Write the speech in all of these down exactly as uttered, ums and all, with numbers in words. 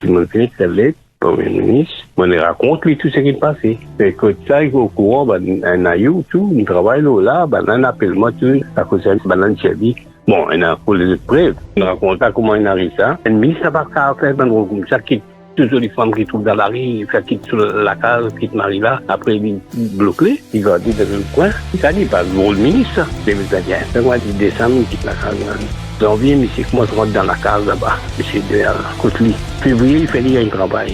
Monn fini ekrir let Premie Minis, monn rakont li tou seki pase. E kot sa, li okouran, bann, enn ayou tou, nou travay lor la, bannla apel mwa tou, akoz sa, bannla dir li, bon, ena pou lezot prev. Nou rakont la kouma inn ariv sa. Enn minis napa kapav fer bann rod koumsa, kit touzour li fam ki trouv dan lari, fer kit so lakaz, kit mari la, apre li blok li, li gard li dan enn kwin. Sa li pa rol minis sa. Depi sa bien, sa kouma li desann, li kit lakaz la. Zanvie, misie koumans rant dan lakaz laba. Misie de, kot li. Fevriye, li fer li gagn travay.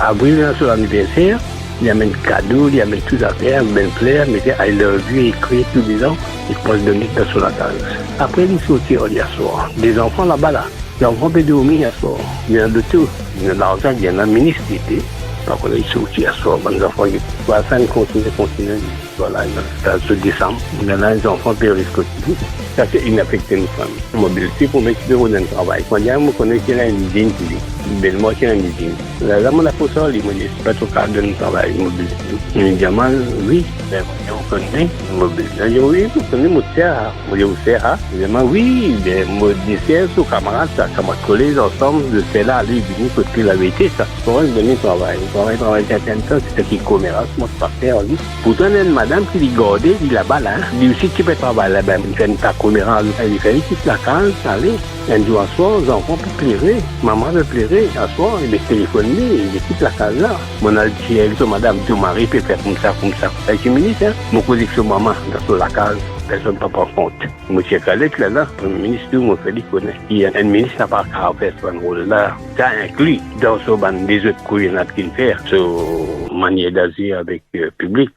Avril, dan so laniverser, li amenn kado, li amenn tou zafer, amenn fler, mete "I love you" ekri tou dedan, li koumans donn li dan so lakaz. Apre, li sorti ar li aswar. De zanfan laba la. Zanfan pe dormi aswar. Li ena loto, li ena larzan, li ena minis li ete. Pa kone li sorti aswar, bann zanfan, li pa finn kontinie, kontinie. Vwala, sa so desam. Ena enn zanfan pe res kot li. Sa se inn afekte nou fami. Mo belfil, premie ti pe rod enn travay. Kouma mo kone ki ena enn lizinn pou li. Belmwa ki ena enn lizinn. Lerla mo apros li, mo dir, "Sipa to kapav donn travay mo belfil?" Li dir mwa, "Wi, be, mo kone mo belfil." Li dir, "Wi, mo kone mo ti a." Mo dir, "Ou ti a?" Li dir mwa, "Wi, be, mo ti a so kamarad sa, kamarad kolez ansam, zot fer la, ale vini kot li." Laverite sa. Kouma donn li travay, travay, travay, tir, tir, tir, ti komeras, mo pa fer ar li. Pourtan, ena enn madam ki li garde li laba la, li osi ti pe travay laba, li fer enn ta komeraz, li fer li kit lakaz, ale. Enn zour aswar, zanfan pe plere, mama pe plere, aswar, li met telefonn li, li kit lakaz la. Monn al dir so madam, "To mari pe fer koumsa, koumsa." Li ti minis, en, mo koz ek so mama dan so lakaz, personn pa pran kont. Mo ti kalet la, la, Premie Minis tou, mo fer li kone ki enn minis napa kapav fer so bann rol la. Sa inkli dan so bann lezot kouyonad ki'nn fer, so manier d'azir avek, euh, piblik.